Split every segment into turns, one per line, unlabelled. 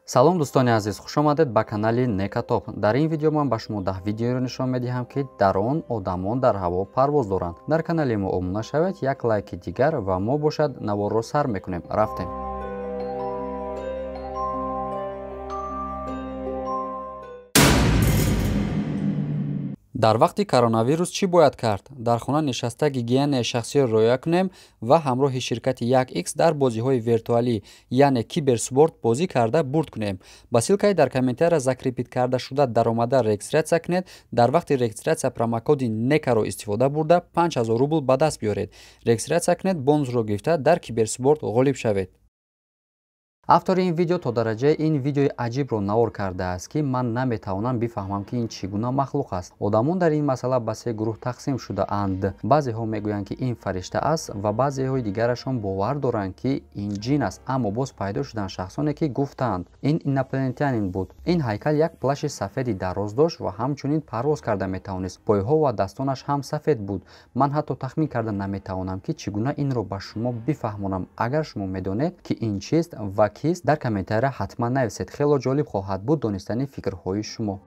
Салом дӯстони азиз, хуш омадед ба канали Некатоп. Дар ин видео ман ба шумо 10 видеоро нишон медиҳам, ки дар он одамон дар ҳаво парвоз доранд. Дар канали мо обуна шавед, як лайки дигар ва мо бошад наворро сар мекунем. Рафтем. Дар вақти коронавирус чӣ бояд кард? Дар хона нишаста гигиенаи шахсиро риоя кунем ва ҳамроҳи ширкати 1X дар бозиҳои виртуалӣ, яъне киберспорт бозӣ карда бурд кунем. Ба ссылкаи дар комментария закрепить карда шуда даромада регистрация кунед. Дар вақти регистрация промокоди НЕКА-ро истифода бурда 5000 рубл ба даст биёред. Регистрация кунед, бонусро гирифта дар киберспорт ғолиб шавед. Автори ин видео то дараҷаи ин видеои аҷибро навор кардааст, ки ман наметавонам бифаҳмам, ки ин чӣ гуна махлуқ аст. Одамон дар ин масъала ба се гурӯҳ тақсим шудаанд. Баъзеҳо мегӯянд, ки ин фаришта аст ва баъзеҳои дигарашон бовар доранд, ки ин ҷин аст. Аммо боз пайдо шуданд шахсоне, ки гуфтаанд ин инопланетянин буд. Ин ҳайкал як плаши сафеди дароз дошт ва ҳамчунин парвоз карда метавонист. Пойҳо ва дастонаш ҳам сафед буд. Ман ҳатто тахмин карда наметавонам, ки чӣ гуна инро ба шумо бифаҳмонам. Агар шумо медонед, ки ин чист ва кист, дар комментария ҳатман нависед. Хело ҷолиб хоҳад буд донистани фикрҳои шумо.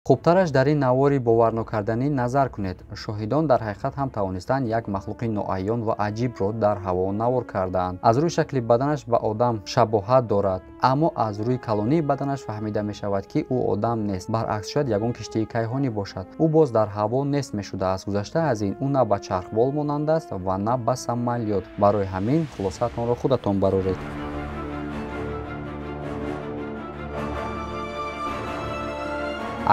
Хубтараш дар ин навори боварнокарданӣ назар кунед. Шоҳидон дар ҳақиқат ҳам тавонистанд як махлуқи ноаён ва аҷибро дар ҳаво навор кардаанд. Аз рӯи шакли баданаш ба одам шабоҳат дорад, аммо аз рӯи калонии баданаш фаҳмида мешавад, ки ӯ одам нест. Баръакс, шояд ягон киштии кайҳонӣ бошад. Ӯ боз дар ҳаво нест мешудааст. Гузашта аз ин, ӯ на ба чархбол монанд аст ва на ба самолёт. Барои ҳамин хулосаатонро худатон бароред.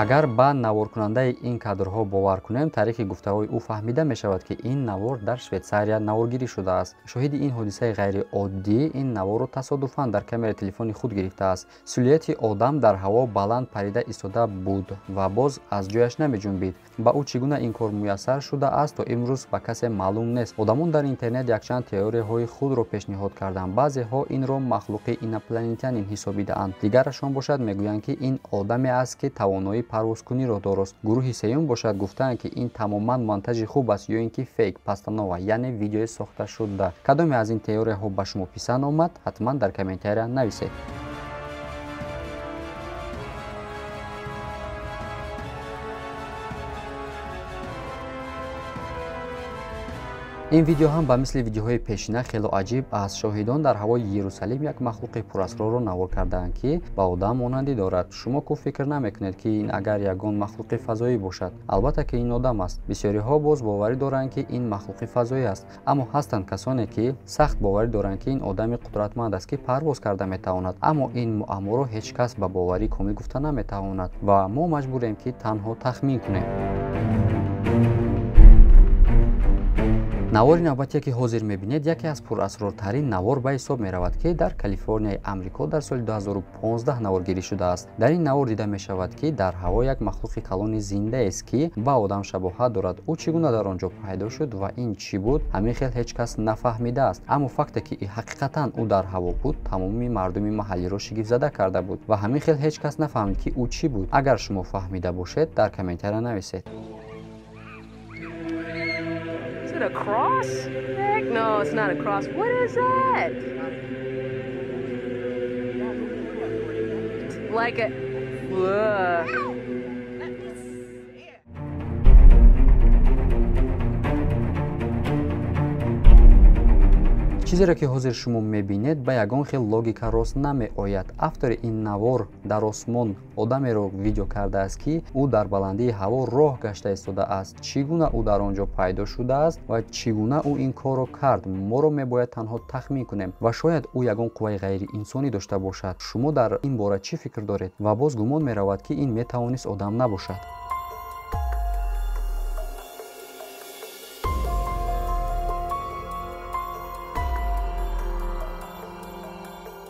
Агар ба наворкунандаи ин кадрҳо бовар кунем, тариқи гуфтаҳои ӯ фаҳмида мешавад, ки ин навор дар Швейтсария наворгирӣ шудааст. Шоҳиди ин ҳодисаи ғайриоддӣ ин наворро тасодуфан дар камераи телефони худ гирифтааст. Силуэти одам дар ҳаво баланд парида истода буд ва боз аз ҷояш намеҷунбид. Ба ӯ чӣ гуна ин кор муяссар шудааст, то имрӯз ба касе маълум нест. Одамон дар интернет якчанд теорияҳои худро пешниҳод карданд. Баъзеҳо инро махлуқи инопланетянин ҳисобидаанд, дигарашон бошад мегӯянд, ки ин одаме аст, ки тавоноии парвозкуниро дорост. Гурӯҳи сеюм бошад гуфтаанд, ки ин тамоман монтажи хуб аст ё ин ки фейк, постанова, яъне видеои сохташуда. Кадоме аз ин теорияҳо ба шумо писанд омад, ҳатман дар комментария нависед. Ин видео ҳам ба мисли видеоҳои пешина хело аҷиб аст. Шоҳидон дар ҳавои Иерусалим як махлуқи пурасрорро навор кардаанд, ки ба одам монандӣ дорад. Шумо ку фикр намекунед, ки ин агар ягон махлуқи фазоӣ бошад? Албатта, ки ин одам аст. Бисёриҳо боз боварӣ доранд, ки ин махлуқи фазоӣ аст, аммо ҳастанд касоне, ки сахт боварӣ доранд, ки ин одами қудратманд аст, ки парвоз карда метавонад. Аммо ин муамморо ҳеҷ кас ба боварӣ комил гуфта наметавонад ва мо маҷбурем, ки танҳо тахмин кунем. Навори навбатие, ки ҳозир мебинед, яке аз пурасрортарин навор ба ҳисоб меравад, ки дар Калифорнияи Амрико дар соли 2015 наворгирӣ шудааст. Дар ин навор дида мешавад, ки дар ҳаво як махлуқи калони зиндаест, ки ба одам шабоҳат дорад. Ӯ чӣ гуна дар он ҷо пайдо шуд ва ин чӣ буд, ҳамин хел ҳеҷ кас нафаҳмидааст. Аммо факте, ки ҳақиқатан ӯ дар ҳаво буд, тамоми мардуми маҳаллиро шигифтзада карда буд ва ҳамин хел ҳеҷ кас нафаҳмид, ки ӯ чӣ буд. Агар шумо фаҳмида бошед, дар комментария нависед.
Is it a cross? Heck no, it's not a cross. What is that? Like a... Ugh.
Чизеро, ки ҳозир шумо мебинед, ба ягон хел логика рост намеояд. Автори ин навор дар осмон одамеро видео кардааст, ки ӯ дар баландии ҳаво роҳ гашта истодааст. Чӣ гуна ӯ дар он ҷо пайдо шудааст ва чӣ гуна ӯ ин корро кард, моро мебояд танҳо тахмин кунем ва шояд ӯ ягон қувваи ғайриинсонӣ дошта бошад. Шумо дар ин бора чӣ фикр доред? Ва боз гумон меравад, ки ин метавонист одам набошад.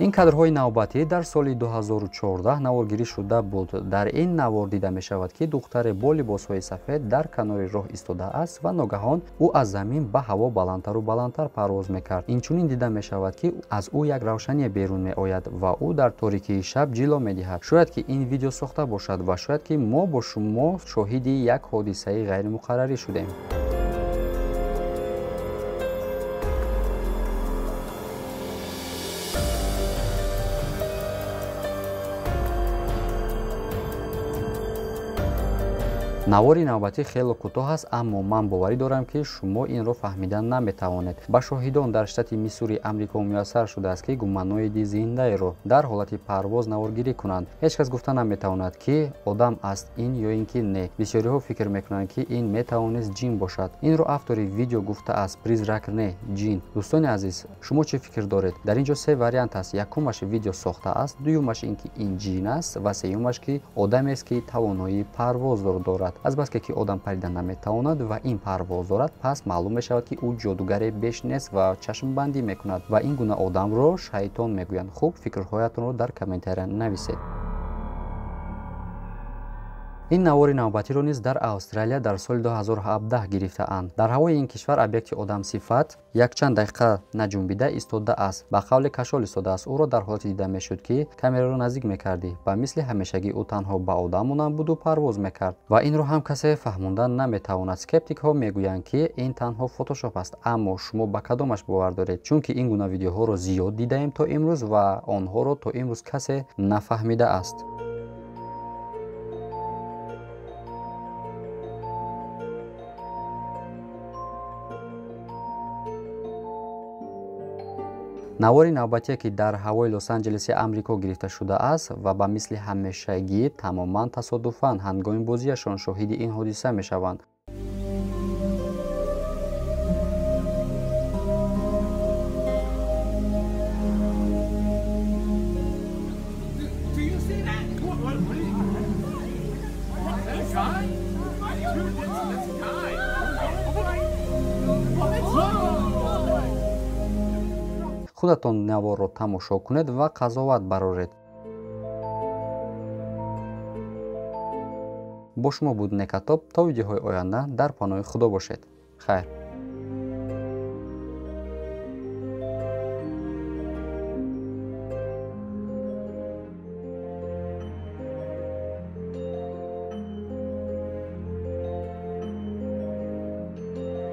Ин кадрҳои навбатӣ дар соли 2014 наворгирӣ шуда буд. Дар ин навор дида мешавад, ки духтаре бо либосҳои сафед дар канори роҳ истодааст ва ногаҳон ӯ аз замин ба ҳаво баландтару баландтар парвоз мекард. Инчунин дида мешавад, ки аз ӯ як равшание берун меояд ва ӯ дар торикии шаб ҷило медиҳад. Шояд ки ин видео сохта бошад ва шояд ки мо бо шумо шоҳиди як ҳодисаи ғайримуқаррарӣ шудем. Навори навбатӣ хело кӯтоҳ аст, аммо ман боварӣ дорам, ки шумо инро фаҳмида наметавонед. Ба шоҳидон дар штати Миссури Амрико муяссар шудааст, ки гуманоиди зиндаеро дар ҳолати парвоз наворгирӣ кунанд. Ҳеҷ кас гуфта наметавонад, ки одам аст ин ё ин ки не. Бисёриҳо фикр мекунанд, ки ин метавонист ҷин бошад. Инро автори видео гуфтааст: призрак не, ҷин. Дӯстони азиз, шумо чӣ фикр доред? Дар ин ҷо се вариант аст. Якумаш видео сохта аст, дуюмаш ин ки ин ҷин аст ва сеюмаш ки одамест, ки тавоноии парвозро дорад. Азбаске ки одам парида наметавонад ва ин парвоз дорад, пас маълум мешавад, ки ӯ ҷодугаре беш нест ва чашмбандӣ мекунад ва ин гуна одамро шайтон мегӯянд. Хуб, фикрҳоятонро дар комментария нависед. Ин навори навбатиро низ дар Австралия дар соли 2017 гирифтаанд. Дар ҳавои ин кишвар объекти одамсифат якчанд дақиқа наҷунбида истодааст. Ба қавли кашол истодааст. Ӯро дар ҳолате дида мешуд, ки камераро наздик мекардӣ. Ба мисли ҳамешагӣ ӯ танҳо ба одам монанд буду парвоз мекард ва инро ҳам касе фаҳмонда наметавонад. Скептикҳо мегӯянд, ки ин танҳо фотошоп аст, аммо шумо ба кадомаш бовар доред? Чунки ин гуна видеоҳоро зиёд дидаем то имрӯз ва онҳоро то имрӯз касе нафаҳмидааст. Навори навбатие, ки дар ҳавои Лос-Анҷелеси Амрико гирифта шудааст ва ба мисли ҳамешагӣ тамоман тасодуфан ҳангоми бозиашон шоҳиди ин ҳодиса мешаванд. Худатон наворро тамошо кунед ва қазоват бароред. Бо шумо буд Некатоб. То видеоҳои оянда дар паноҳи Худо бошед. Хайр.